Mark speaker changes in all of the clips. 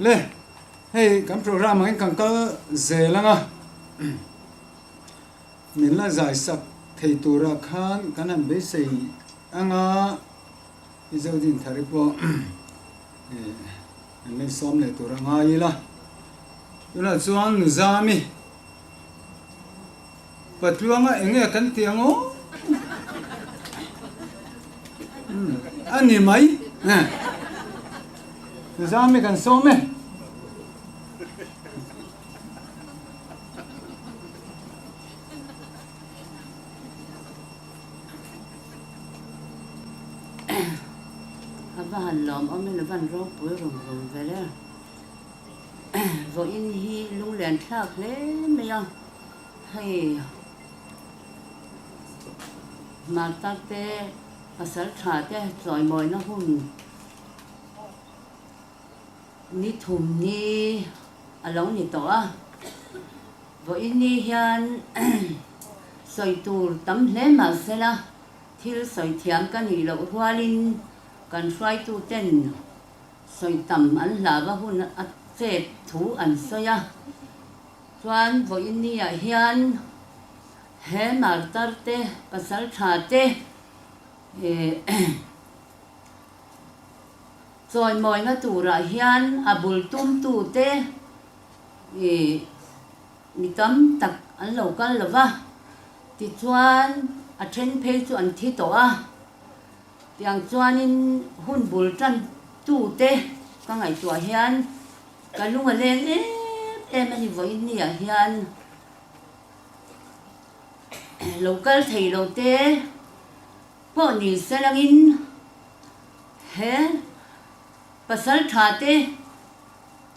Speaker 1: Le, hei kan programme angin kan kal zel ang a, min la zai sak thei turah khan kan han beisei ang a, i Zodinthari pawh an la insawm leh tur a ngai ila. Tunah chuan Nuzami Patluanga eng nge kan tih ang aw? A ni mai. Nuzami kan sawm e.
Speaker 2: A va han lawmawm in a van ropui rum rum vel e. Vawiin hi lunglen thlak hle mai a, hei Martar te pasal tha te chawimawina hun ni thum ni a lo ni tawh a, vawiin ni hian sawi tur tam hle mahsela thil sawi thiam ka nih loh rualin kan hruaitu ten Sawi tam an hlava hun a chet thu an sawi a, chuan vawiinniah hian he martar te, pasal tha te chawimawina turah hian a bul tumtu te mi tam tak an lo kal lo va, tichuan a then phei chu an thi tawh a. Tiang chuanin hun bul tan tute ka ngaihtuah hian ka lung a leng em em a ni vawiin ni ah hian lo kal thei lo te pawh ni se langin he pasal tha te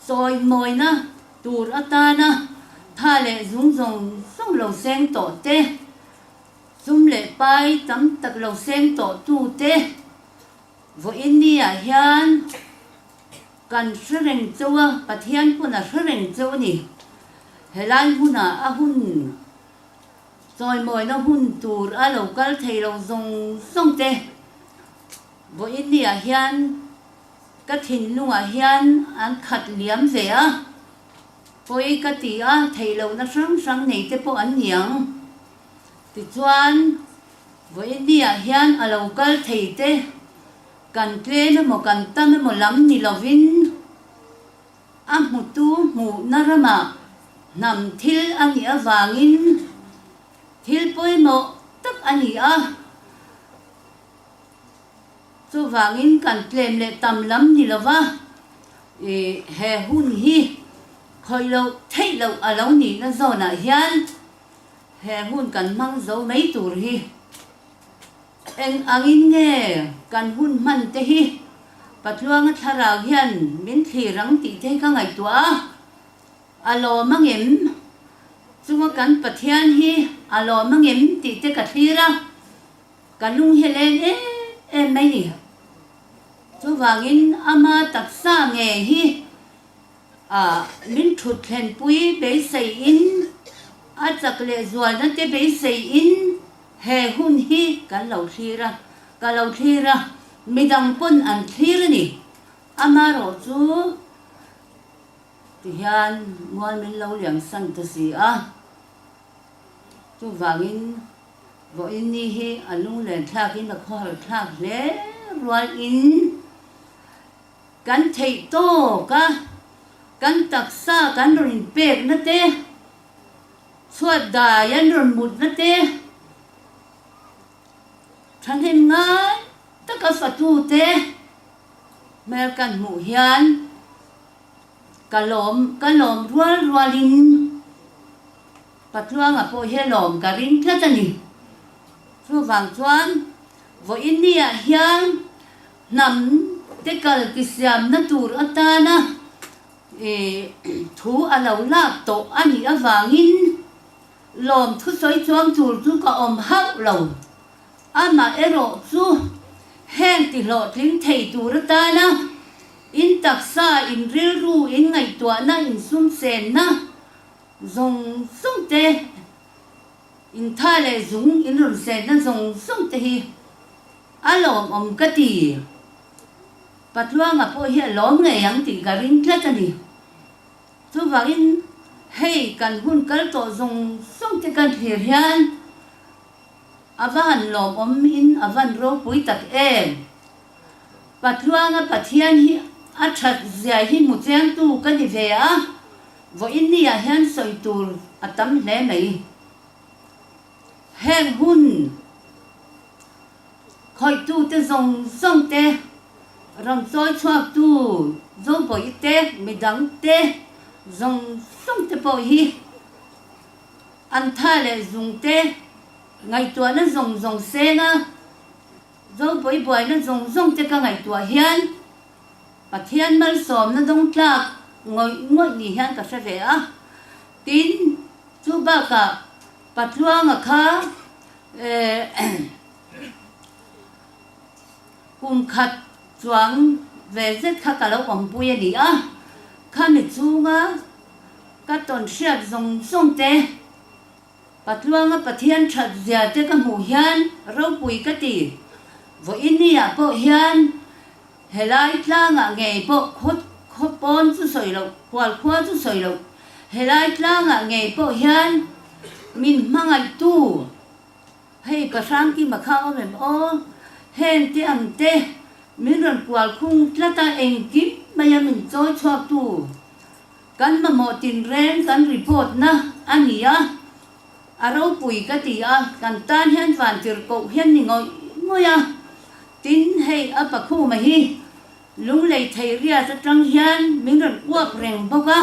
Speaker 2: chawimawina tur atana tha leh zung zawng zawng lo seng tawh te. Sum leh pai tam tak lo seng tawh tute vawiin ni ah hian kan hre reng chauh a, Pathian pawn a hre reng chauh a ni. Helai hmunah a hun chawimawina hun tur a lo kal thei lo zawng zawng te vawiin ni ah hian ka thinlungah hian an khat liam ve a, pawi ka ti a, theih lohna hrang hrang nei te pawh an ni ang. Tichuan, vawiinniah hian a lo kal thei te, kan tlem emaw kan tam emaw lam ni lovin a hmutu hmuhna ramah hnam thil a nih avangin thil pawimawh tak a ni a. Chuvangin kan tlem leh tam lam ni lova he hun hi khawih loh theih loh a lo nihna zawnah hian He hun kan hmang zo mai tur hi eng angin nge kan hun hman te hi Patluanga thlarau hian min thlir ang tih te hi ka ngaihtuah a, a lawm angem? Chunga kan Pathian hi a lawm angem tih te ka thlir a, ka lung hi leng em em mai ni. Chuvangin ama taksa nge hi A min thut thlenpui beiseiin, a chak leh zualna te beiseiin he hun hi kan lo thlir a, ka lo thlir a, midang pawn an thlir a ni. Amaherawh chu tihian mual min lo liam san ta si a, chuvangin vawiin ni hi a lunglen thlakin a khawhar thlak hle rualin, Kan theih tawk a, kan taksa kan rawn inpekna te, chhuat dai an rawn mutna te, thahnem ngai taka fatute hmel kan hmuh hian ka lawm ka lawm rual rualin Patluanga pawh hi a lawm ka ring tlat a ni. Chuvang chuan vawiin niah hian Hnam te kal tisiamna tur atana thu a lo lak tawh a nih avangin lawm thusawi chuang tur chu ka awm hauh lo. Amah erawh chu heng ti hlawhtling thei tur atana in taksa, in rilru, in ngaihtuahna, in sumsenna zawng zawng te, in tha leh zung in rawn senna zawng zawng te hi A lawmawm ka ti. Patluanga pawh hi a lawm ngei ang tih ka ring tlat a ni. Chuvangin hei kan hun kal tawh zawng zawng te kan thlir hian a va han lawmawm in a van ropui tak em. Patluanga Pathian hi a that zia hi hmu chiangtu ka ni ve a, vawiin ni ah hian sawi tur a tam hle mai. Heng hun khawihtute zawng zawng te, rawn chawi chhuaktu Zobawih te, midang te zawng zawng te pawh hi an tha leh zung te ngaihtuahna zawng zawng seng a, Zobawih buaina zawng zawng te ka ngaihtuah hian Pathian malsawmna dawng tlak ngawih ngawih ni hian ka hre ve a, tin, Chu bakah Patluanga kha kum khat chuang ve zet kha ka lo awmpui a ni a, khami chunga ka tawn hriat zawng zawng te, Patluanga Pathian that zia te ka hmuh hian ropui ka ti. Vawiinniah pawh hian Helai tlangah ngei pawh khaw khaw pawn chu sawi loh, hual khua chu sawi loh, helai tlangah ngei pawh hian min hmangaihtu hei ka hrangkima kha awm em aw, heng te ang te min rawn kual khung tlat a engkim maia min chawi chhuaktu kan mamawh tinreng kan report na a ni a, a ropui ka ti a, kan tan hian vantirhkoh hian ni ngawih ngawih a. Tin, hei a pakhuma hi lunglei thei riat atang hian min rawn uap reng bawk a,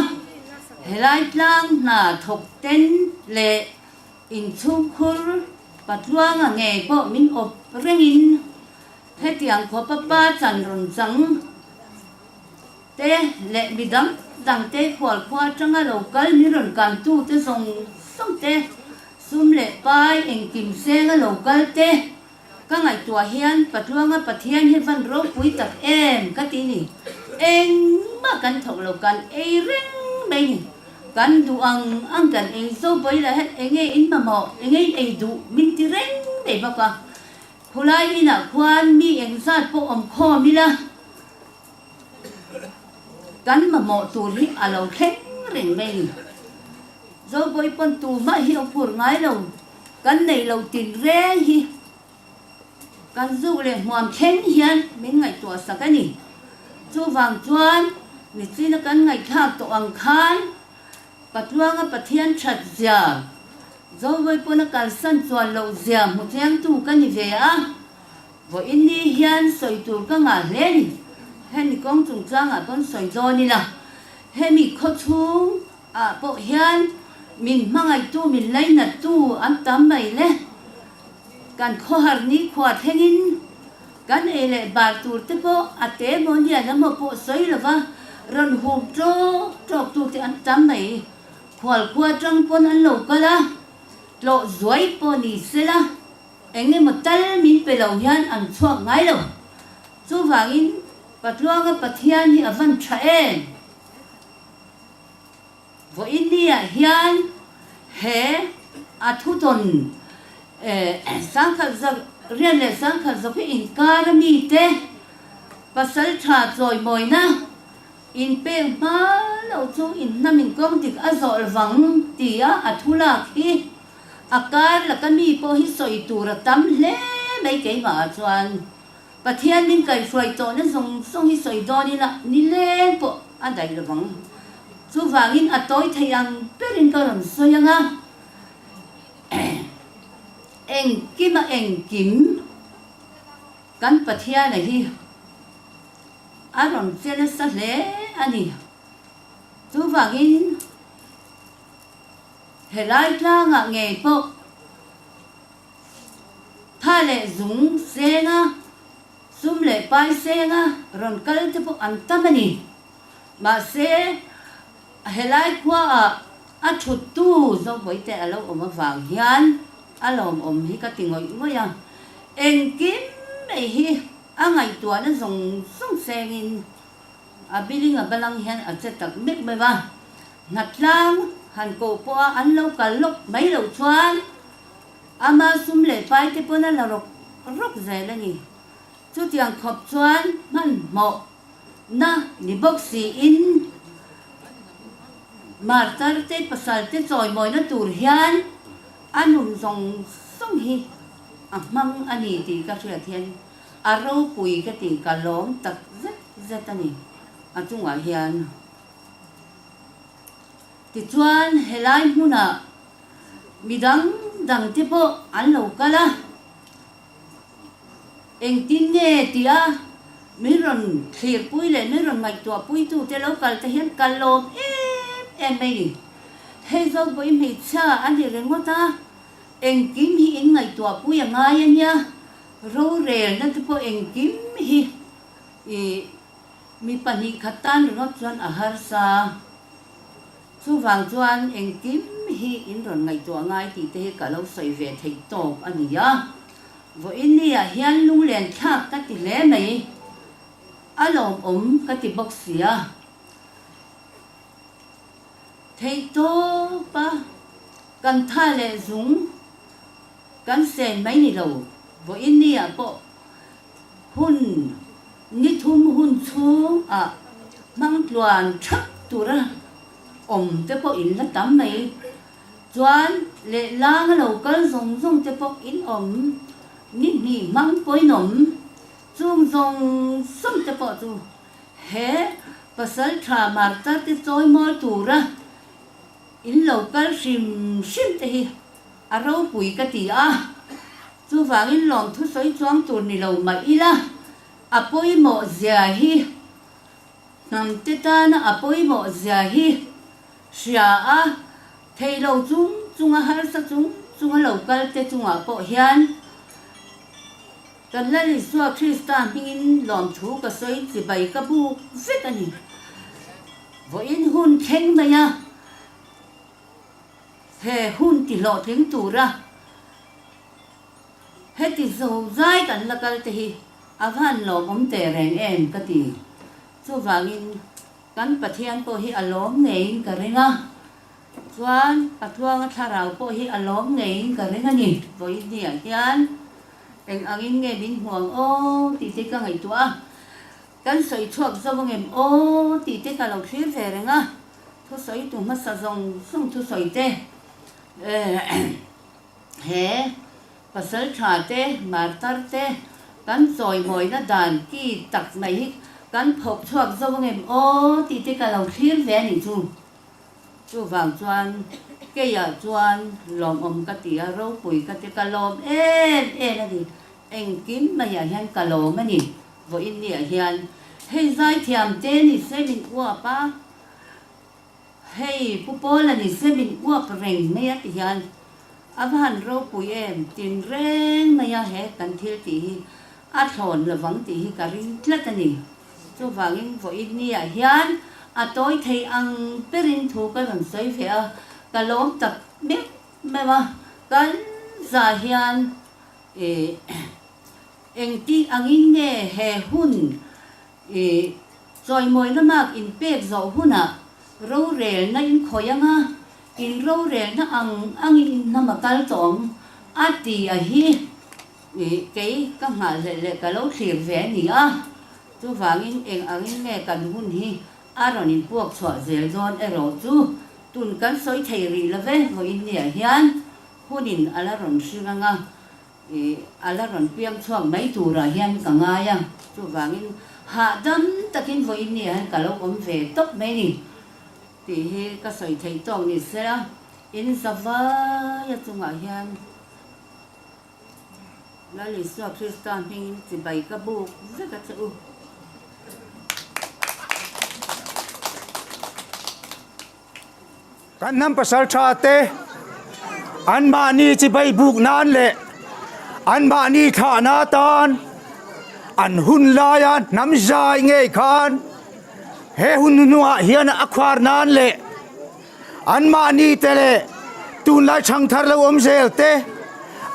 Speaker 2: helai tlang hna thawk ten leh inchhungkhur patluanga ngei pawh min awp rengin hetiang khawpa pa chan rawn chang te leh midang dang te khualkhua atanga lo kal min rawn kantu te zawng zawng te, sum leh pai engkim senga lo kal te, Ka ngaihtuah hian Patluanga Pathian hi van ropui tak em ka ti ni. Engmah kan thawk lo, kan ei reng mai ni. Kan duh ang ang kan ei zo pawi lah hian enge in mamawh, enge in ei duh min ti reng mai bawk a. Khulai inah khuan mi engzat pawh awm khawm ila kan mamawh tur hi a lo thleng reng mai ni. Zobawi pawn tumah hi a phur ngai lo. Kan neih loh tin reng hi kan zuk leh hmuam thleng hian min ngaihtuah sak a ni. Chuvang chuan michina kan ngaihthlak tawh ang khan Patluanga Pathian that zia, Zovawi pawn a kalsan chuan loh zia hmu chiangtu ka ni ve a. Vawiin ni hian sawi tur ka ngah hle a ni. Hemi kawng chungchangah pawn sawi dawn ila, hemi khawchhung ah pawh hian min hmangaihtu min lainattu an tam mai le. Kan khawhar nikhua thlengin kan ei leh bar tur te pawh a te maw lian emaw pawh sawi lova rawn hup tawk tawk tu te an tam mai. Khualkhua tang pawn an lo kal a, tlawh zuai pawh ni sela eng emaw tal min pe lo hian an chhuak ngai lo. Chuvangin Patluanga Pathian hi a van tha em? Vawiinniah hian he a thutawn sangkhat zak riat leh sangkhat zawk hi inkar a mite pasal tha chawimawina inpek hma loh chu inhnamin kawng dik a zawh vang tia a thu lak hi a kar laka mi pawh hi sawi tur a tam hle mai keimah ah chuan. Pathian min kaihhruai tawhna zawng zawng hi sawi dawn ila nileng pawh a daih lo vang. Chuvangin a tawi thei ang berin ka rawn sawi ang a, engkim a engkim kan Pathiana hi a rawn che nasa hle a ni. Chuvangin helai tlangah ngei pawh Tha leh zung senga, sum leh pai senga rawn kal te pawh an tam a ni. Mahse, helai khuaah a thuttu Zobawi te a lo awm avang hian a lawmawm hi ka ti ngawih ngawih a. Engkim mai hi a ngaihtuahna zawng zawng sengin a biling a balang hian a che tak mek mai va. Hnatlang han koh pawha an lo kal lawk mai loh chuan Ama sum leh pai te pawn a la rawk rawk zel a ni. Chutiang khawp chuan hmanhmawh na ni bawk siin Martar te pasal te chawimawina tur hian a nun zawng zawng hi a hmang a ni tih ka hriat hian a ropui ka ti ka lawm tak zet zet a ni a chungah hian. Tichuan helai hmunah mi dang dang te pawh an lo kal a, engtin nge tia min rawn thlirpui leh min rawn ngaihtuahpuitu te lo kal te hian ka lawm em em mai ni. Hei Zopui hmeichhia a ni ringawt a, engkim hi in ngaihtuahpui a ngai a nia, rorelna te pawh engkim hi ih Mi 2 khat tan ringawt chuan a harsa. Chuvang chuan engkim hi in rawn ngaihtuah ngai tih te hi ka lo sawi ve theih tawk a ni a. Vawiin ni-ah hian lunglen thlak ka ti hle mai. A lawmawm ka ti bawk si a. Theihtawpa kan tha leh zung kan sen mai ni lo. Vawiin ni-ah pawh Hun ni thum hun chhung ah hmang tluan thap tura awm te pawh in la tam mai. Chuan lehlang a lo kal zawng zawng te pawh in awm ni hnih hmang pawhin awm. Chung zawng zawng te pawh chu he pasal tha Martha te chawimawi tura in lo kal hrim hrim te hi a ropui ka ti a. Chuvangin lawmthu sawi chuang tur ni lo mah ila, a pawimawh zia hi hnamte tana a pawimawh zia hi hria a, thei lo chung chunga harsa chung chunga lo kalte chungah pawh hian kan Lal Isua Krista hmingin lawmthu ka sawi chibai ka buk vek a ni. Vawiin hun thleng mai a, he hun tihlawhtling tura Heti zo zai kan la kal te hi a van lawmawm teh reng em ka ti. Chuvangin kan Pathian pawh hi a lawm ngeiin ka ring a, chuan Patluanga thlarau pawh hi a lawm ngeiin ka ring a ni. Vawiin hian eng angin nge min hmu ang aw tih te ka ngaihtuah a, kan sawi chhuak zo angem aw tih te ka lo thlir ve reng a, thusawi tu hmasa zawng zawng thusawi te He pasal tha te, martar te kan chawimawina dan ki tak mai hi kan phawk chhuak zo angem aw tih te ka lo thlir ve a nih chu. Chuvang chuan keiah chuan lawmawm ka ti a, ropui ka ti, ka lawm em em a ni. Engkim maiah hian ka lawm a ni vawiin niah hian. Hei zaithiam te ni se min uap a. Hei Pu Paula ni se min uap reng mai a ti hian a va han ropui em tin reng mai a he kan thil tih hi a thlawn lovang tih hi ka ring tlat a ni. Chuvangin vawiin ni ah hian a tawi thei ang berin thu ka rawn sawi ve a, ka lawm tak meuh meuh a, kan za hian ih engti angin nge he hun I chawimawina mak inpek zawh hunah rorelna in khawih ang a, in rorelna ang angin in hnam a kal tawh ang a ti a hi i kei ka nghahhlelh leh ka lo thlir ve a ni a. Chuvangin eng angin nge kan hun hi a rawn inpuak chhuah zel dawn erawh chu tun kan sawi thei rih lo ve vawiin niah hian hunin a la rawn hring ang a. I a la rawn piang chhuak mai turah hian ka ngai a, chuvangin hahdam takin vawiin ni ah hian ka lo awm ve tawp mai ni tih hi ka sawi theih tawk ni se a, in za vaia chungah hian Lal Isua Krista hmingin chibai ka buk vek a che u.
Speaker 3: Kan hnam pasal tha te anmahni chibai buk nan leh anmahni thlahna atan an hun laia hnam zai ngei khan he hun hnuhnungah hian a khuar nan leh anmahni te leh tunlai thangthar lo awm zel te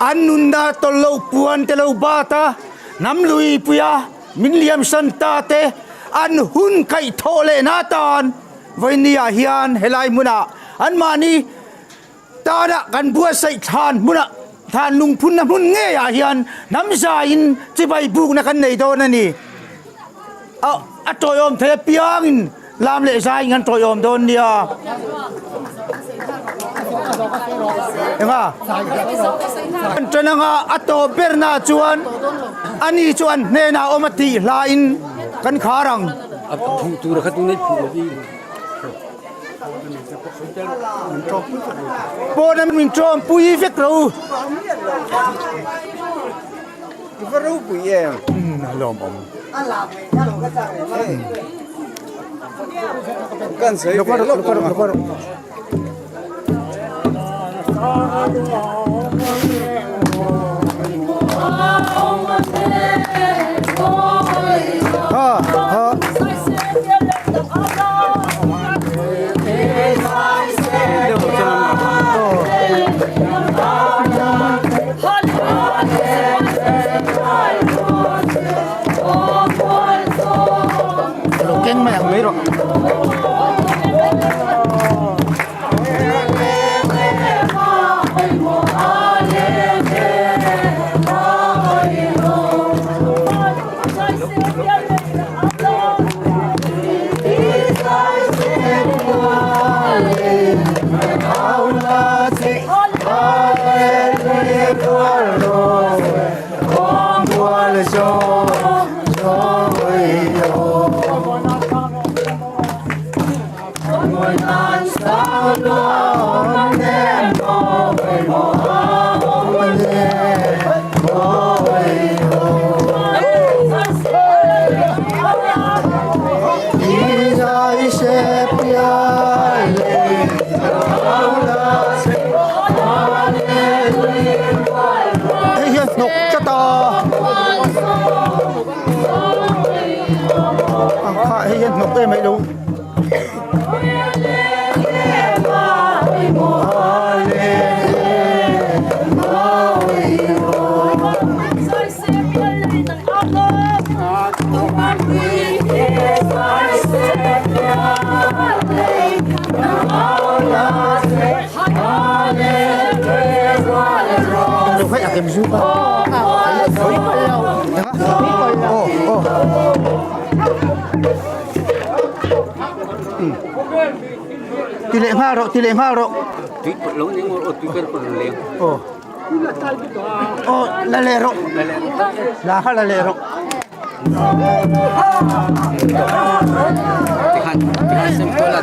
Speaker 3: an nunna tawlh loh puan te lo bat a hnam luipuia min liamsan ta te an hun kaihthawh lehna atan Vawinia hian helai hmunah anmahni tana kan buatsaih thlan hmunah thlan lungphunna hmun ngeiah hian hnam zaiin chibai bukna kan nei dawn a ni. A tawiawm thei apiangin lam leh zaiin kan tawiawm dawn nia. Enga? Kan ṭan anga a tawp berna chuan ani chu an hnenah awm a tih hlain kan khar ang.
Speaker 4: A phuh tur a kha tunei phuh lovin.
Speaker 3: Pawna min ṭawmpui vek lo.
Speaker 1: I va ropui em?
Speaker 3: A lawmawm.
Speaker 1: Kan sawi ve lawk lawk a.
Speaker 3: Ha ha. Lo keng mai ang mai rawh. Hei hian hnawk tlat a ang kha hei hian hnawk em mai lo. Ti leh nghal rawh ti leh nghal rawh.
Speaker 4: Tui pawlh lo ni ngawr aw tui ber pawlh leng.
Speaker 3: Aw. Aw la leh rawh. La kha la leh rawh.
Speaker 4: Tikhan tikhan sem kual a.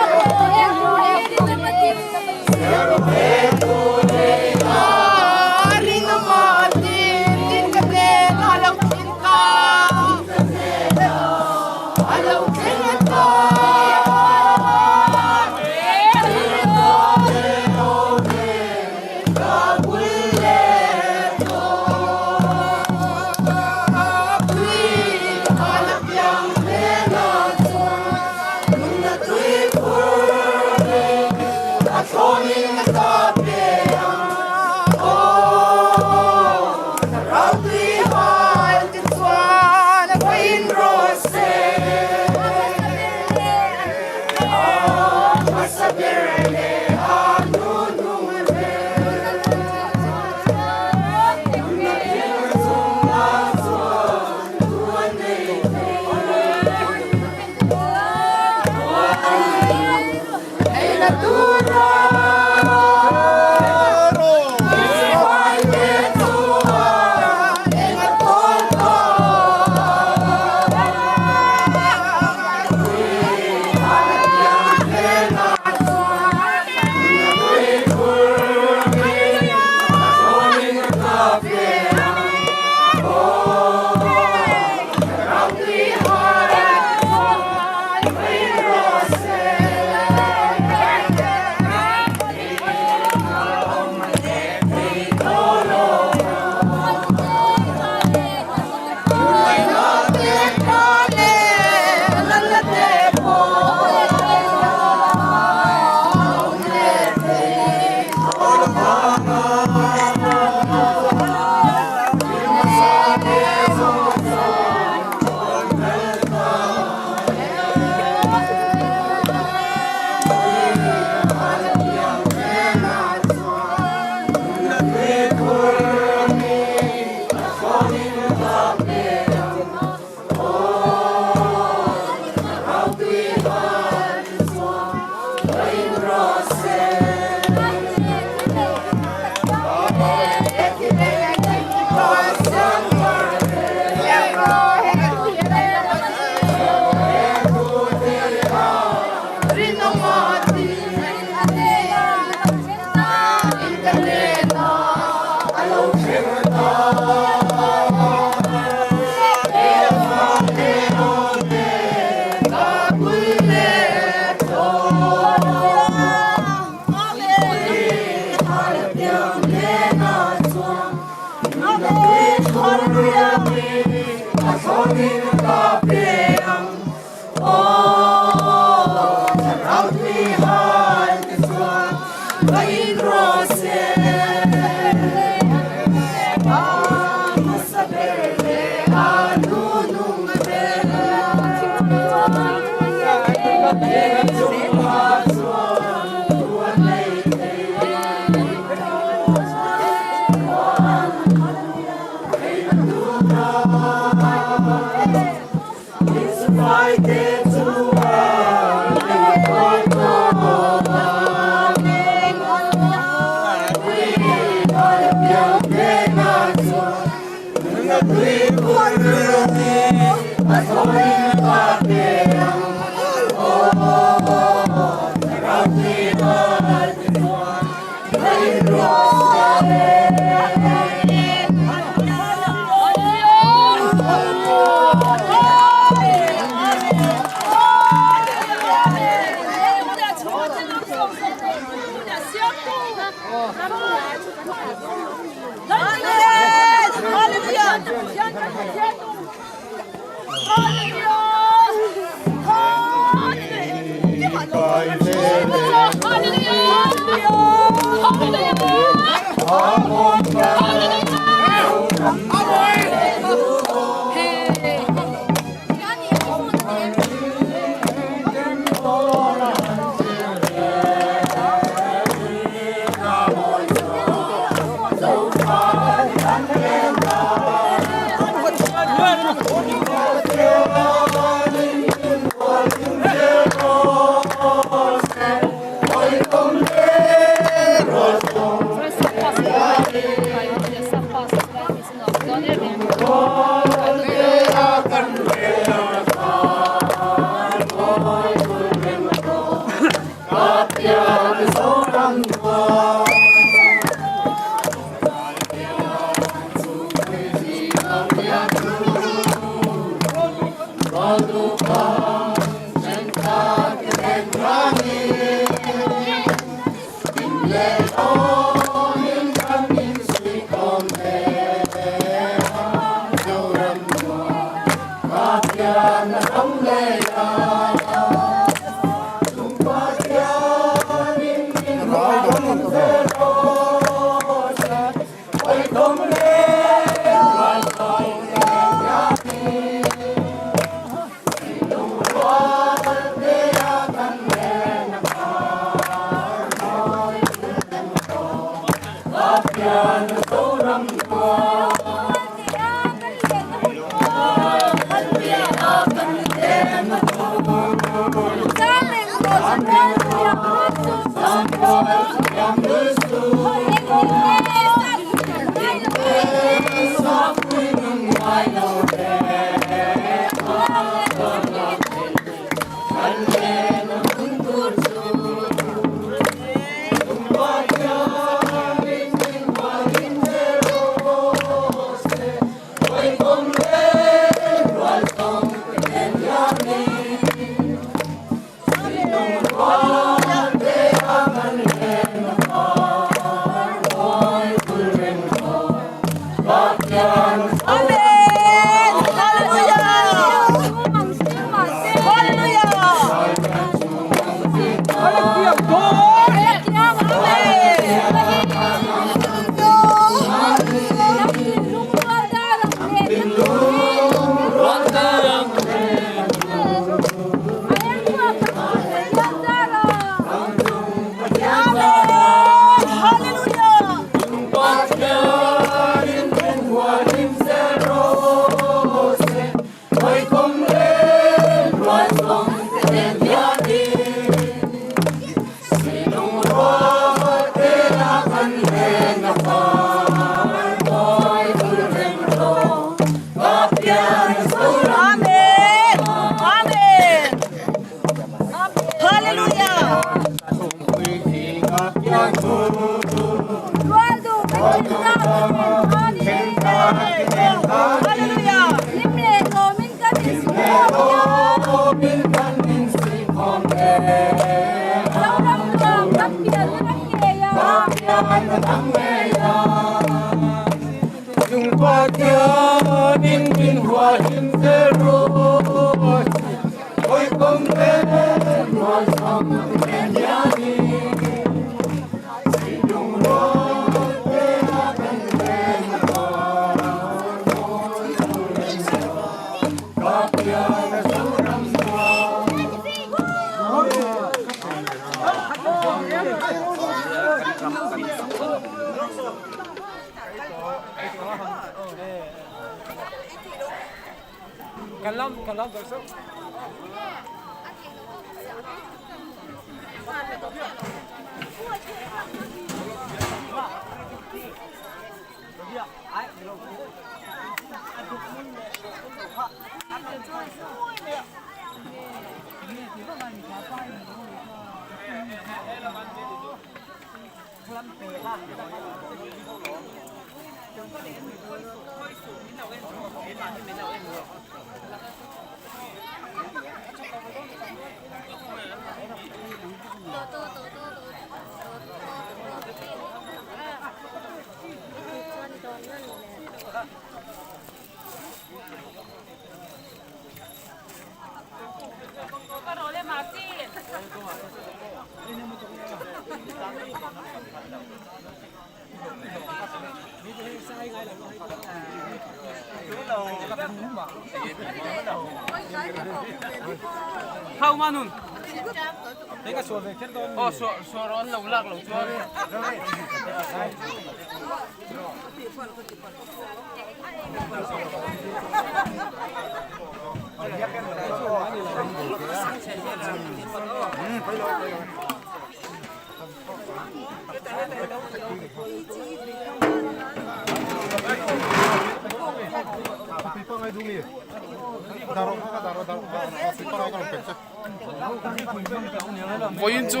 Speaker 5: Vawiin chu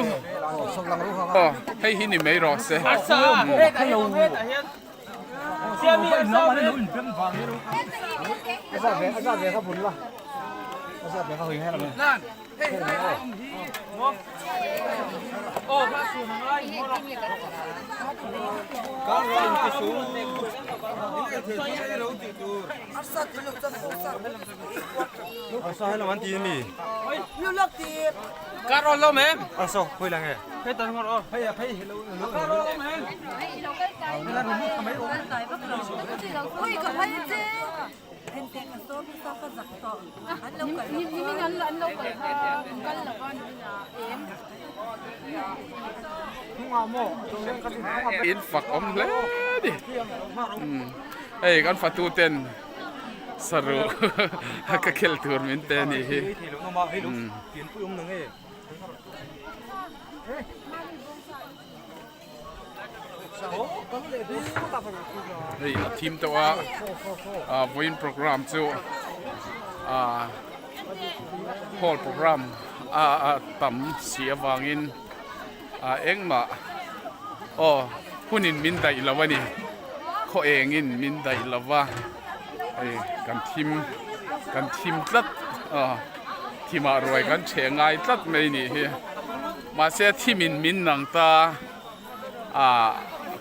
Speaker 5: aw hei hi ni mai rawh se. In fak awm hle ni hei kan fatu ten saruh ka khel tur min pe a nih hi. Hei a thim tawh a ah vawiin program chu ah hall program a a tam si avangin ah engmah aw hunin min daih lo a ni khaw engin min daih lo va hei kan thim kan thim tlat aw thimah ruai kan chheh ngai tlat mai nih hi. Mahse thimin min nang ta ah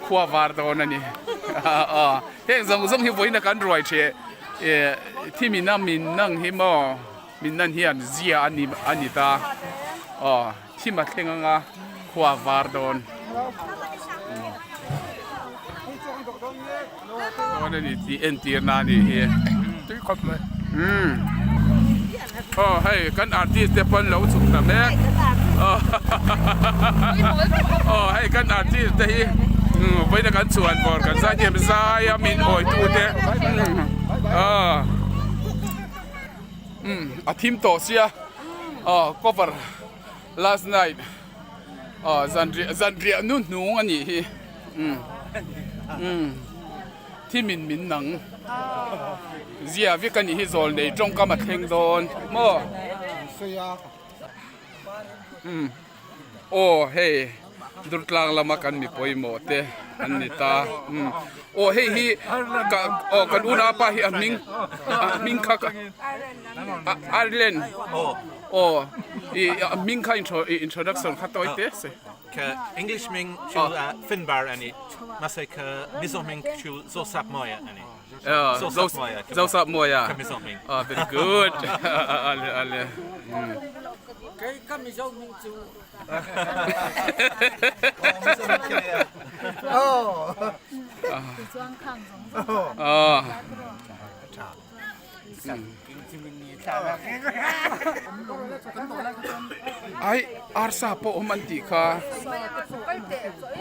Speaker 5: khua var dawn a ni aw heng zawng zawng hi vawiin a kan ruai theh eh thimin a min nang hi maw min nan hian zia a ni a ni ta aw thim a thleng anga khua var dawn dawn a ni tih entir na a nih hi umm aw hei kan artist te pawn lo chhuk ta mek aw hei kan artist te hi vawiin a kan chhuan bawr kan zaithiam zai a min awi tu te aw umm a thim tawh sia aw cover last night. Aw zanriah zanriah nu hnung a nih hi umm umm thimin min nang zia vek a nih hi zawl nei tawngkam a thleng dawn maw umm aw hei. Durtlang lama kan mi pawimawh te an ni ta umm aw hei hi ka aw kan unaupa hi a hming a hming kha ka Ireland aw ih a hming kha intro ih introduction kha tawi te se.
Speaker 6: Ka English hming chu Finbar a ni mahse ka Mizo hming chu Zosap Mawia a ni.
Speaker 5: Zosap Mawia. Zosap Mawia.
Speaker 6: Ka Mizo hming.
Speaker 5: Ah very good. Ale ale.
Speaker 4: Kei ka Mizo hming chu.
Speaker 5: Ah. Ai arsa pawh awm an tih kha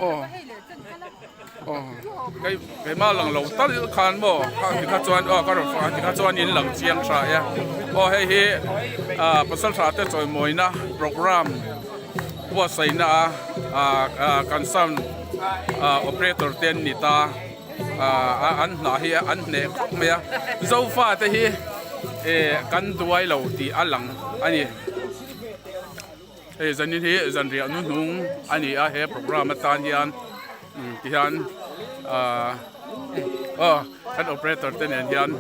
Speaker 5: aw aw kei keimah lang lo tal khan maw khang tikha chuan aw ka rawn fah tikha chuan in lang chiang tha e aw hei hi ah pasal tha te chawimawina program buatsaihna a ah kan sound ah operator te an ni ta. Ahh an hnah hi an hneh khawp mai a zofa te hi eh kan duai lo tih a lang a ni hei zanin hi zanriah nu hnung a ni a he program atan hian ti hian ahh aw kan operator te nen hian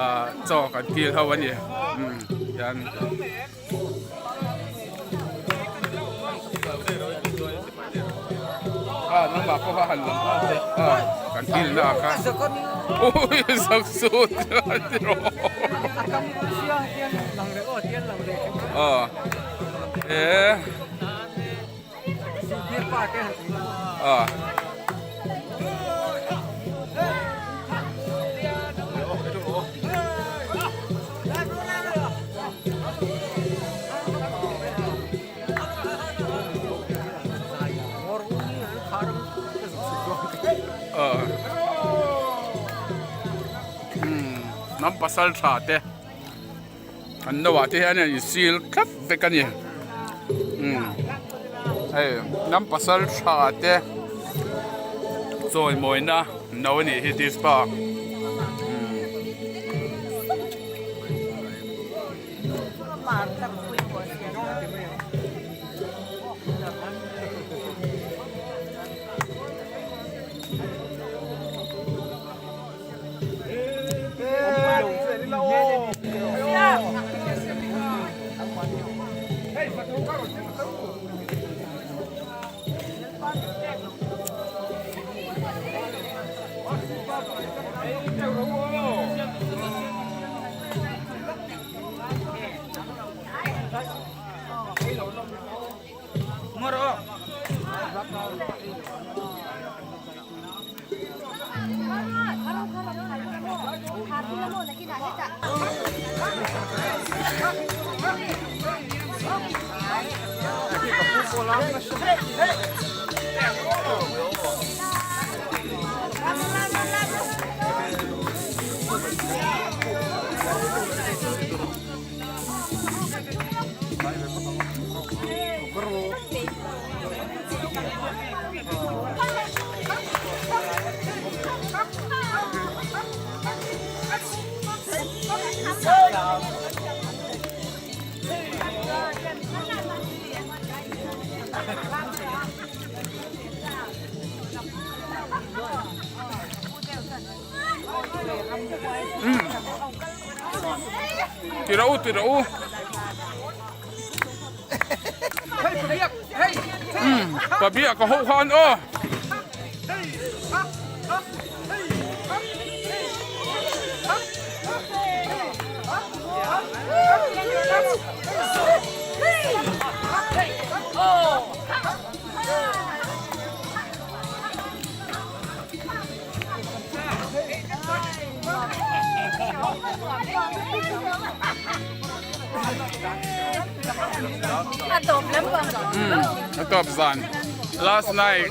Speaker 5: ahh chaw kan kil ho a ni hian. A nangmah pawh kha han lang nghal teh a kan thil na kha ui zak sut a ti rawh a e a. Hnam pasal tha te an no ah te hian an insil thlap vek a ni hei hnam pasal tha te chawimawina no a nih hi dispa. Ti rawh u ti rawh u Pabia ka ho khan aw. A tawp zan last night.